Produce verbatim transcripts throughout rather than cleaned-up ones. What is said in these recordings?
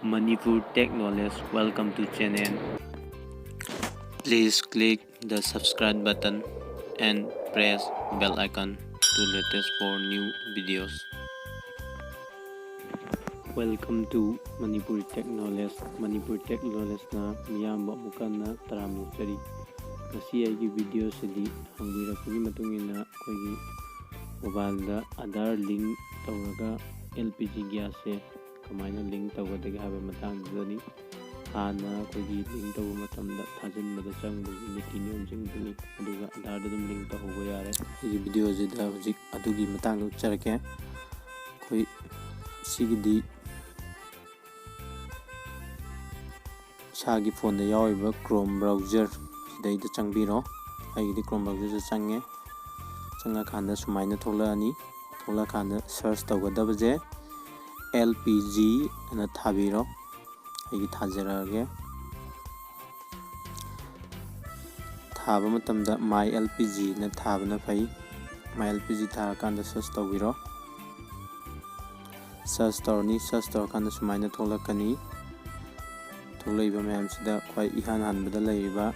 Manipur Tech Knowledge, welcome to channel. Please click the subscribe button and press bell icon to latest for new videos. Welcome to Manipur Tech Knowledge. Manipur Tech Knowledge ꯅ ꯃꯤꯌꯥꯝꯕꯨ ꯑꯃꯨꯛ ꯍꯟꯅ ꯇꯔꯥꯝꯅ ꯑꯣꯛꯆꯔꯤ꯫ ꯉꯁꯤ ꯑꯩꯒꯤ video ꯁꯤꯗꯤ ꯍꯪꯕꯤꯔꯛꯄꯒꯤ ꯃꯇꯨꯡ ꯏꯟꯅ ꯑꯩꯈꯣꯏꯒꯤ mobile ꯗ Aadhaar link ꯇꯧꯔꯒ L P G gas ꯁꯦ ꯀꯃꯥꯏꯅ link ꯇꯧꯒꯗꯒꯦ ꯍꯥꯏꯕ ꯃꯇꯥꯡꯗꯨꯗꯅꯤ꯫ ꯍꯥꯟꯅ ꯑꯩꯈꯣꯏꯒꯤ link ꯇꯧꯕ ꯃꯇꯝꯗ ꯊꯥꯖꯤꯟꯕꯗ ꯆꯪꯕꯒꯤ ꯅꯤꯇꯤ ꯅꯤꯌꯣꯝꯁꯤꯡꯗꯨꯅꯤ, ꯑꯗꯨꯒ Aadhaar ꯗ ꯑꯗꯨꯝ link ꯇꯧꯍꯧꯕ ꯌꯥꯔꯦ꯫ ꯑꯩꯒꯤ video ꯁꯤꯗ ꯍꯧꯖꯤꯛ ꯑꯗꯨꯒꯤ ꯃꯇꯥꯡꯗ ꯎꯠꯆꯔꯛꯀꯦ꯫ ꯑꯩꯈꯣꯏ ꯁꯤꯒꯤꯗꯤ ꯏꯁꯥꯒꯤ phone ꯗ ꯌꯥꯎꯔꯤꯕ Chrome browser ꯁꯤꯗꯩꯗ ꯆꯪꯕꯤꯔꯣ꯫ ꯑꯩꯒꯤꯗꯤ Chrome browser ꯗ ꯆꯪꯉꯦ꯫ ꯆꯪꯉꯀꯥꯟꯗ ꯁꯨꯃꯥꯏꯅ ꯊꯣꯛꯂꯛꯑꯅꯤ꯫ ꯊꯣꯛꯂꯛꯀꯥꯟꯗ search ꯇꯧꯒꯗꯕꯁꯦ L P G ꯑꯅ ꯊꯥꯕꯤꯔꯣ꯫ ꯑꯩꯒꯤ ꯊꯥꯖꯔꯛꯑꯒꯦ꯫ ꯊꯥꯕ ꯃꯇꯝꯗ My L P G ꯅ ꯊꯥꯕꯅ ꯐꯩ꯫ My L P G ꯊꯥꯔꯀꯥꯟꯗ search ꯇꯧꯕꯤꯔꯣ꯫ Search ꯇꯧꯔꯅꯤ꯫ Search ꯇꯧꯔꯀꯥꯟꯗ ꯁꯨꯃꯥꯏꯅ ꯊꯣꯛꯂꯛꯀꯅꯤ꯫ ꯊꯣꯛꯂꯛꯏꯕ ꯃꯌꯥꯝꯁꯤꯗ ꯈ꯭ꯋꯥꯏ ꯏꯍꯥꯟ ꯍꯥꯟꯕꯗ ꯂꯩꯔꯤꯕ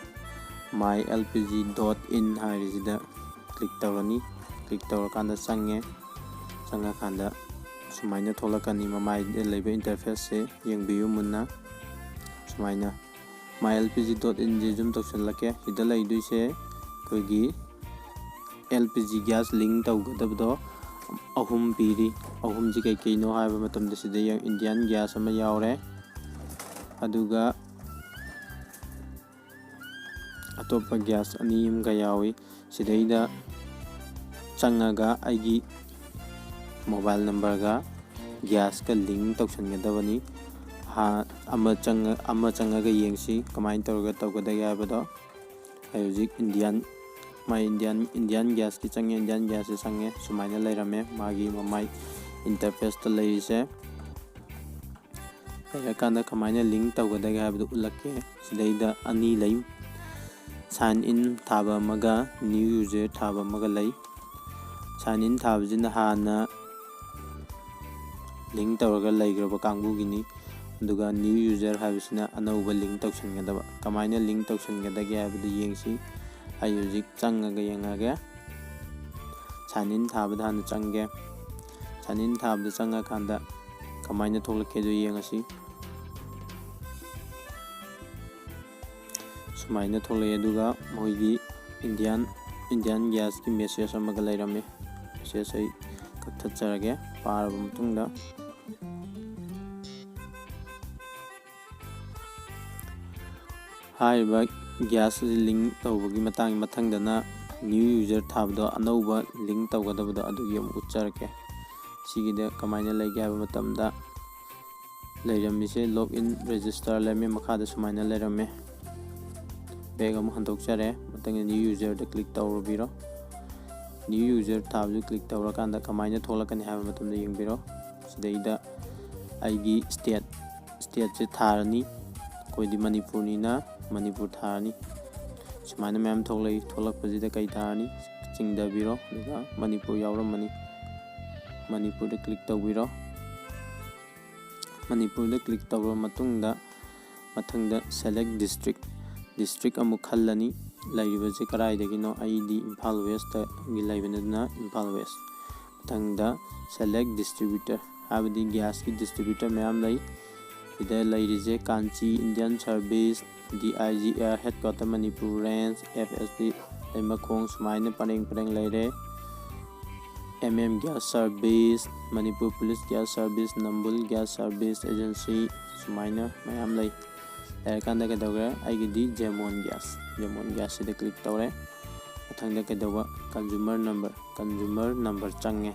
My L P G dot in ꯍꯥꯏꯔꯤꯁꯤꯗ click ꯇꯧꯔꯅꯤ꯫ Click ꯇꯧꯔꯀꯥꯟꯗ ꯆꯪꯉꯦ꯫ ꯆꯪꯉꯀꯥꯟꯗ ꯁꯨꯃꯥꯏꯅ ꯊꯣꯛꯂꯛꯀꯅꯤ꯫ ꯃꯃꯥꯏꯗ ꯂꯩꯕ interface ꯁꯦ ꯌꯦꯡꯕꯤꯌꯨ ꯃꯨꯟꯅ꯫ ꯁꯨꯃꯥꯏꯅ My L P G dot in say zoom ꯇꯧꯁꯤꯜꯂꯛꯀꯦ꯫ ꯁꯤꯗ ꯂꯩꯗꯣꯏꯁꯦ ꯑꯩꯈꯣꯏꯒꯤ L P G gas link ꯇꯧꯒꯗꯕꯗꯣ ꯑꯍꯨꯝ ꯄꯤꯔꯤ꯫ ꯑꯍꯨꯝꯁꯤ ꯀꯩꯀꯩꯅꯣ ꯍꯥꯏꯕ ꯃꯇꯝꯗ ꯁꯤꯗ ꯌꯦꯡ-, Indian Gas ꯑꯃ ꯌꯥꯎꯔꯦ, ꯑꯗꯨꯒ ꯑꯇꯣꯞꯄ gas ꯑꯅꯤ ꯑꯃꯒ ꯌꯥꯎꯏ꯫ ꯁꯤꯗꯩꯗ ꯆꯪꯉꯒ ꯑꯩꯒꯤ mobile number ꯒ gas ꯀ link ꯇꯧꯁꯟꯒꯗꯕꯅꯤ꯫ ꯍꯥ-, ꯑꯃ ꯆꯪꯉ-, ꯑꯃ ꯆꯪꯉꯒ ꯌꯦꯡꯁꯤ ꯀꯃꯥꯏꯅ ꯇꯧꯔꯒ ꯇꯧꯒꯗꯒꯦ ꯍꯥꯏꯕꯗꯣ꯫ ꯑꯩ ꯍꯧꯖꯤꯛ Indian, My Indian, Indian Gas ꯀꯤ ꯆꯪꯉꯦ, Indian Gas ꯁꯦ ꯆꯪꯉꯦ꯫ ꯁꯨꯃꯥꯏꯅ ꯂꯩꯔꯝꯃꯦ ꯃꯥꯒꯤ ꯃꯃꯥꯏ interface ꯇ ꯂꯩꯔꯤꯁꯦ꯫ ꯂꯩꯔꯀꯥꯟꯗ ꯀꯃꯥꯏꯅ link ꯇꯧꯒꯗꯒꯦ ꯍꯥꯏꯕꯗꯨ ꯎꯠꯂꯛꯀꯦ꯫ ꯁꯤꯗꯩꯗ ꯑꯅꯤ ꯂꯩ, sign in ꯊꯥꯕ ꯑꯃꯒ new user ꯊꯥꯕ ꯑꯃꯒ ꯂꯩ꯫ Sign in ꯊꯥꯕꯁꯤꯅ ꯍꯥꯟꯅ link ꯇꯧꯔꯒ ꯂꯩꯈ꯭ꯔꯕ ꯀꯥꯡꯕꯨꯒꯤꯅꯤ꯫ ꯑꯗꯨꯒ new user ꯍꯥꯏꯕꯁꯤꯅ ꯑꯅꯧꯕ link ꯇꯧꯁꯤꯟꯒꯗꯕ꯫ ꯀꯃꯥꯏꯅ link ꯇꯧꯁꯤꯟꯒꯗꯒꯦ ꯍꯥꯏꯕꯗꯨ ꯌꯦꯡꯁꯤ꯫ ꯑꯩ ꯍꯧꯖꯤꯛ ꯆꯪꯉꯒ ꯌꯦꯡꯉꯒꯦ꯫ Sign in ꯊꯥꯕꯗ ꯍꯥꯟꯅ ꯆꯪꯒꯦ꯫ Sign in ꯊꯥꯕꯗ ꯆꯪꯉꯀꯥꯟꯗ ꯀꯃꯥꯏꯅ ꯊꯣꯛꯂꯛꯀꯦꯗꯣ ꯌꯦꯡꯉꯁꯤ꯫ ꯁꯨꯃꯥꯏꯅ ꯊꯣꯛꯂꯛꯑꯦ꯫ ꯑꯗꯨꯒ ꯃꯣꯏꯒꯤ Indian, Indian Gasꯀꯤ message ꯑꯃꯒ ꯂꯩꯔꯝꯃꯤ꯫ Message ꯑꯩ ꯀꯛꯊꯠꯆꯔꯒꯦ꯫ ꯄꯥꯔꯕ ꯃꯇꯨꯡꯗ, ꯍꯥꯏꯔꯤꯕ gas ꯑꯁꯤ link ꯇꯧꯕꯒꯤ ꯃꯇꯥꯡꯒꯤ ꯃꯊꯪꯗꯅ new user ꯊꯥꯕꯗꯣ, ꯑꯅꯧꯕ link ꯇꯧꯒꯗꯕꯗꯣ, ꯑꯗꯨꯒꯤ ꯑꯃꯨꯛ ꯎꯠꯆꯔꯛꯀꯦ꯫ ꯁꯤꯒꯤꯗ ꯀꯃꯥꯏꯅ ꯂꯩꯒꯦ ꯍꯥꯏꯕ ꯃꯇꯝꯗ, ꯂꯩꯔꯝꯃꯤꯁꯦ login register ꯂꯩꯔꯝꯃꯤ, ꯃꯈꯥꯗ ꯁꯨꯃꯥꯏꯅ ꯂꯩꯔꯝꯃꯦ꯫ Back ꯑꯃꯨꯛ ꯍꯟꯗꯣꯛꯆꯔꯦ꯫ ꯃꯊꯪꯗ new userꯗ click ꯇꯧꯔꯨꯕꯤꯔꯣ꯫ New user ꯊꯥꯕꯗꯨ click ꯇꯧꯔꯀꯥꯟꯗ ꯀꯃꯥꯏꯅ ꯊꯣꯛꯂꯛꯀꯅꯤ ꯍꯥꯏꯕ ꯃꯇꯝꯗ ꯌꯦꯡꯕꯤꯔꯣ꯫ ꯁꯤꯗꯩꯗ ꯑꯩꯒꯤ state, stateꯁꯦ ꯊꯥꯔꯅꯤ꯫ ꯑꯩꯈꯣꯏꯗꯤ ꯃꯅꯤꯄꯨꯔꯅꯤꯅ ꯃꯅꯤꯄꯨꯔ ꯊꯥꯔꯅꯤ꯫ ꯁꯨꯃꯥꯏꯅ ꯃꯌꯥꯝ ꯊꯣꯛꯂꯛꯏ꯫ ꯊꯣꯛꯂꯛꯄꯁꯤꯗ ꯀꯩ ꯊꯥꯔꯅꯤ? ꯆꯤꯡꯊꯕꯤꯔꯣ, ꯑꯗꯨꯒ ꯃꯅꯤꯄꯨꯔ ꯌꯥꯎꯔꯝꯃꯅꯤ꯫ ꯃꯅꯤꯄꯨꯔꯗ click ꯇꯧꯕꯤꯔꯣ꯫ ꯃꯅꯤꯄꯨꯔꯗ click ꯇꯧꯔꯕ ꯃꯇꯨꯡꯗ, ꯃꯊꯪꯗ select district, district ꯑꯃꯨꯛ ꯈꯜꯂꯅꯤ꯫ ꯂꯩꯔꯤꯕꯁꯦ ꯀꯗꯥꯏꯗꯒꯤꯅꯣ? ꯑꯩꯗꯤ ꯏꯝꯐꯥꯜ Westꯇꯒꯤ ꯂꯩꯕꯅꯤꯅ ꯏꯝꯐꯥꯜ West꯫ ꯃꯊꯪꯗ select distributor, ꯍꯥꯏꯕꯗꯤ gasꯀꯤ distributor ꯃꯌꯥꯝ ꯂꯩ꯫ ꯁꯤꯗ ꯂꯩꯔꯤꯁꯦ ꯀꯥꯟꯆꯤ, Indian Service, D I G Air Headquarter Manipur Range, F S D ꯂꯩꯃꯈꯣꯡ, ꯁꯨꯃꯥꯏꯅ ꯄꯔꯦꯡ ꯄꯔꯦꯡ ꯂꯩꯔꯦ꯫ M M Gas Service, Manipur Police Gas Service, Nambul Gas Service Agency, ꯁꯨꯃꯥꯏꯅ ꯃꯌꯥꯝ ꯂꯩ꯫ ꯂꯩꯔꯀꯥꯟꯗ ꯀꯩꯗꯧꯈ꯭ꯔꯦ? ꯑꯩꯒꯤꯗꯤ Jemon Gas, Jemon Gasꯁꯤꯗ click ꯇꯧꯔꯦ꯫ ꯃꯊꯪꯗ ꯀꯩꯗꯧꯕ? Consumer number, consumer number ꯆꯪꯉꯦ꯫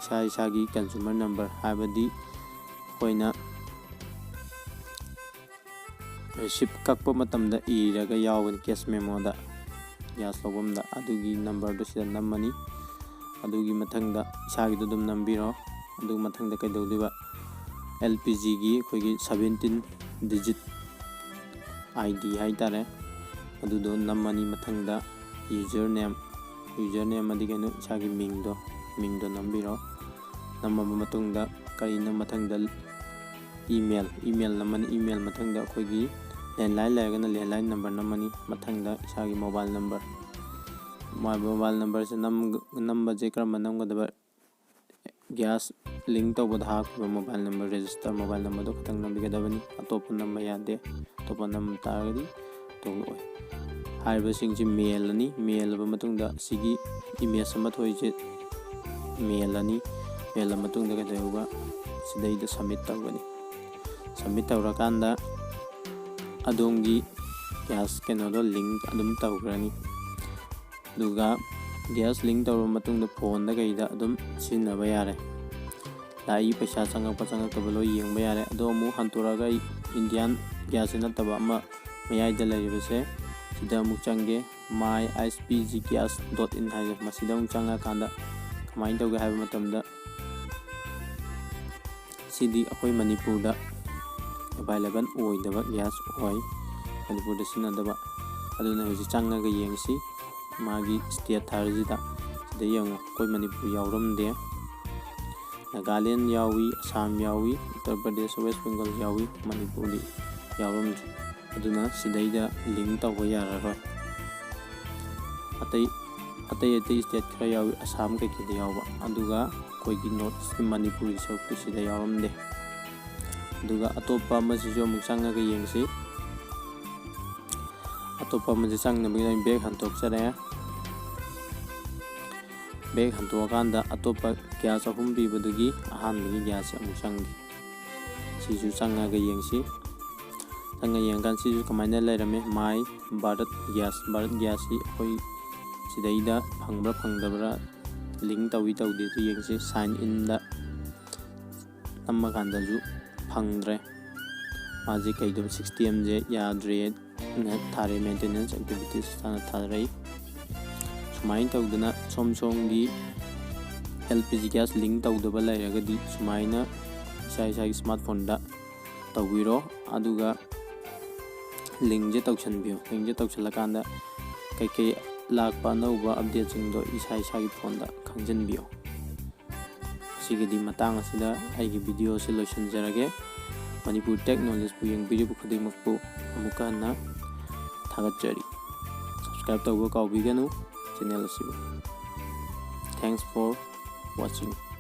ꯏꯁꯥ ꯏꯁꯥꯒꯤ consumer number, ꯍꯥꯏꯕꯗꯤ ꯑꯩꯈꯣꯏꯅ receipt ꯀꯛꯄ ꯃꯇꯝꯗ ꯏꯔꯒ ꯌꯥꯎꯕꯅꯤ cash memoꯗ, gas ꯂꯧꯐꯝꯗ, ꯑꯗꯨꯒꯤ numberꯗꯨ ꯁꯤꯗ ꯅꯝꯃꯅꯤ꯫ ꯑꯗꯨꯒꯤ ꯃꯊꯪꯗ ꯏꯁꯥꯒꯤꯗꯣ ꯑꯗꯨꯝ ꯅꯝꯕꯤꯔꯣ꯫ ꯑꯗꯨ ꯃꯊꯪꯗ ꯀꯩꯗꯧꯗꯣꯏꯕ? L P Gꯒꯤ ꯑꯩꯈꯣꯏꯒꯤ seventeen digit I D ꯍꯥꯏꯇꯥꯔꯦ, ꯑꯗꯨꯗꯣ ꯅꯝꯃꯅꯤ꯫ ꯃꯊꯪꯗ user name, user name ꯑꯗꯤ ꯀꯩꯅꯣ, ꯏꯁꯥꯒꯤ ꯃꯤꯡꯗꯣ, ꯃꯤꯡꯗꯣ ꯅꯝꯕꯤꯔꯣ꯫ ꯅꯝꯃꯕ ꯃꯇꯨꯡꯗ ꯀꯔꯤꯅꯣ ꯃꯊꯪꯗ email, email ꯅꯝꯃꯅꯤ꯫ Email ꯃꯊꯪꯗ ꯑꯩꯈꯣꯏꯒꯤ landline ꯂꯩꯔꯒꯅ landline number ꯅꯝꯃꯅꯤ꯫ ꯃꯊꯪꯗ ꯏꯁꯥꯒꯤ mobile number, mobile numberꯁꯦ ꯅꯝ-, ꯅꯝꯕꯁꯦ ꯀꯔꯝꯕ ꯅꯝꯒꯗꯕ? Gas link ꯇꯧꯕꯗ ꯍꯥꯞꯈꯤꯕ mobile number, register mobile numberꯗꯣ ꯈꯛꯇꯪ ꯅꯝꯕꯤꯒꯗꯕꯅꯤ꯫ ꯑꯇꯣꯞꯄ ꯅꯝꯕ ꯌꯥꯗꯦ꯫ ꯑꯇꯣꯞꯄ ꯅꯝꯕ ꯇꯥꯔꯒꯗꯤ ꯇꯧꯔꯛꯑꯣꯏ꯫ ꯍꯥꯏꯔꯤꯕꯁꯤꯡꯁꯤ ꯃꯦꯜꯂꯅꯤ꯫ ꯃꯦꯜꯂꯕ ꯃꯇꯨꯡꯗ ꯁꯤꯒꯤ image ꯑꯃ ꯊꯣꯛꯏꯁꯦ ꯃꯦꯜꯂꯅꯤ꯫ ꯃꯦꯜꯂ ꯃꯇꯨꯡꯗ ꯀꯩꯗꯧꯕ? ꯁꯤꯗꯩꯗ submit ꯇꯧꯒꯅꯤ꯫ Submit ꯇꯧꯔꯀꯥꯟꯗ ꯑꯗꯣꯝꯒꯤ gas ꯀꯩꯅꯣꯗꯣ link ꯑꯗꯨꯝ ꯇꯧꯈ꯭ꯔꯅꯤ꯫ ꯑꯗꯨꯒ gas link ꯇꯧꯔꯕ ꯃꯇꯨꯡꯗ phoneꯗ ꯀꯩꯗ ꯑꯗꯨꯝ ꯁꯤꯖꯤꯟꯅꯕ ꯌꯥꯔꯦ꯫ ꯂꯥꯛꯏ ꯄꯩꯁꯥ ꯆꯪꯉꯛꯄ ꯆꯪꯉꯛꯇꯕ ꯂꯣꯏ ꯌꯦꯡꯕ ꯌꯥꯔꯦ꯫ ꯑꯗꯣ ꯑꯃꯨꯛ ꯍꯟꯇꯣꯔꯛꯑꯒ ꯑꯩ Indian gasꯁꯤ ꯅꯠꯇꯕ ꯑꯃ ꯃꯌꯥꯏꯗ ꯂꯩꯔꯤꯕꯁꯦ, ꯁꯤꯗ ꯑꯃꯨꯛ ꯆꯪꯒꯦ꯫ My S P G gas dot in ꯍꯥꯏꯁꯦ, ꯃꯁꯤꯗ ꯑꯃꯨꯛ ꯆꯪꯉꯀꯥꯟꯗ ꯀꯃꯥꯏꯅ ꯇꯧꯒꯦ ꯍꯥꯏꯕ ꯃꯇꯝꯗ, ꯁꯤꯗꯤ ꯑꯩꯈꯣꯏ ꯃꯅꯤꯄꯨꯔꯗ available ꯑꯣꯏꯗꯕ gas ꯑꯣꯏ, ꯃꯅꯤꯄꯨꯔꯗ ꯁꯤꯖꯤꯟꯅꯗꯕ꯫ ꯑꯗꯨꯅ ꯍꯧꯖꯤꯛ ꯆꯪꯉꯒ ꯌꯦꯡꯁꯤ꯫ ꯃꯥꯒꯤ state ꯊꯥꯔꯤꯁꯤꯗ, ꯁꯤꯗ ꯌꯦꯡꯉꯨ, ꯑꯩꯈꯣꯏ ꯃꯅꯤꯄꯨꯔ ꯌꯥꯎꯔꯝꯗꯦ꯫ ꯅꯥꯒꯥꯂꯦꯟ ꯌꯥꯎꯏ, ꯑꯁꯥꯝ ꯌꯥꯎꯏ, ꯎꯠꯇꯔ ꯄ꯭ꯔꯗꯦꯁ, ꯋꯦꯁ ꯕꯦꯡꯒꯜ ꯌꯥꯎꯏ, ꯃꯅꯤꯄꯨꯔꯗꯤ ꯌꯥꯎꯔꯝꯗ꯭ꯔꯦ꯫ ꯑꯗꯨꯅ ꯁꯤꯗꯩꯗ link ꯇꯧꯕ ꯌꯥꯔꯔꯣꯏ꯫ ꯑꯇꯩ, ꯑꯇꯩ ꯑꯇꯩ state ꯈꯔ ꯌꯥꯎꯏ, ꯑꯁꯥꯝ ꯀꯩꯀꯩꯗ ꯌꯥꯎꯕ, ꯑꯗꯨꯒ ꯑꯩꯈꯣꯏꯒꯤ North East ꯃꯅꯤꯄꯨꯔꯒꯤ ꯁꯔꯨꯛꯇꯨ ꯁꯤꯗ ꯌꯥꯎꯔꯝꯗꯦ꯫ ꯑꯗꯨꯒ ꯑꯇꯣꯞꯄ ꯑꯃꯁꯤꯁꯨ ꯑꯃꯨꯛ ꯆꯪꯉꯒ ꯌꯦꯡꯁꯤ꯫ ꯑꯇꯣꯞꯄ ꯑꯃꯁꯤ ꯆꯪꯅꯕꯒꯤꯗꯃꯛ back ꯍꯟꯗꯣꯛꯆꯔꯦ꯫ Back ꯍꯟꯗꯣꯛꯑꯀꯥꯟꯗ ꯑꯇꯣꯞꯄ gas ꯑꯍꯨꯝ ꯄꯤꯕꯗꯨꯒꯤ ꯑꯍꯥꯟꯕꯒꯤ gasꯁꯦ ꯑꯃꯨꯛ ꯆꯪꯒꯦ꯫ ꯁꯤꯁꯨ ꯆꯪꯉꯒ ꯌꯦꯡꯁꯤ꯫ ꯆꯪꯉ ꯌꯦꯡꯉꯀꯥꯟꯗ ꯁꯤꯁꯨ ꯀꯃꯥꯏꯅ ꯂꯩꯔꯝꯃꯤ? My Bharat Gas, Bharat Gasꯁꯤ ꯑꯩꯈꯣꯏ ꯁꯤꯗꯩꯗ ꯐꯪꯕ꯭ꯔꯥ ꯐꯪꯗꯕ꯭ꯔꯥ, link ꯇꯧꯏ ꯇꯧꯗꯦꯗꯨ ꯌꯦꯡꯁꯤ꯫ Sign inꯗ ꯅꯝꯃꯀꯥꯟꯗꯁꯨ ꯐꯪꯗ꯭ꯔꯦ꯫ ꯃꯥꯁꯦ ꯀꯩꯗꯧꯕ, systemꯁꯦ ꯌꯥꯗ꯭ꯔꯦꯅ ꯊꯥꯔꯛꯑꯦ, maintenance activities ꯍꯥꯏꯅ ꯊꯥꯔꯛꯏ꯫ ꯁꯨꯃꯥꯏꯅ ꯇꯧꯗꯅ ꯁꯣꯝ ꯁꯣꯝꯒꯤ L P G gas link ꯇꯧꯗꯕ ꯂꯩꯔꯒꯗꯤ ꯁꯨꯃꯥꯏꯅ ꯏꯁꯥ ꯏꯁꯥꯒꯤ smartphoneꯗ ꯇꯧꯕꯤꯔꯣ꯫ ꯑꯗꯨꯒ linkꯁꯦ ꯇꯧꯁꯟꯕꯤꯌꯣ꯫ Linkꯁꯦ ꯇꯧꯁꯜꯂꯀꯥꯟꯗ ꯀꯩꯀꯩ ꯂꯥꯛꯄ ꯑꯅꯧꯕ updateꯁꯤꯡꯗꯣ ꯏꯁꯥ ꯏꯁꯥꯒꯤ phoneꯗ ꯈꯪꯖꯟꯕꯤꯌꯣ꯫ ꯁꯤꯒꯤꯗꯤ ꯃꯇꯥꯡ ꯑꯁꯤꯗ ꯑꯩꯒꯤ videoꯁꯤ ꯂꯣꯏꯁꯤꯟꯖꯔꯒꯦ꯫ ꯃꯅꯤꯄꯨꯔ Tech Knowledgeꯄꯨ ꯌꯦꯡꯕꯤꯔꯤꯕ ꯈꯨꯗꯤꯡꯃꯛꯄꯨ ꯑꯃꯨꯛꯀ ꯍꯟꯅ ꯊꯥꯒꯠꯆꯔꯤ꯫ Subscribe ꯇꯧꯕ ꯀꯥꯎꯕꯤꯒꯅꯨ channel ꯑꯁꯤꯕꯨ꯫ Thanks for watching.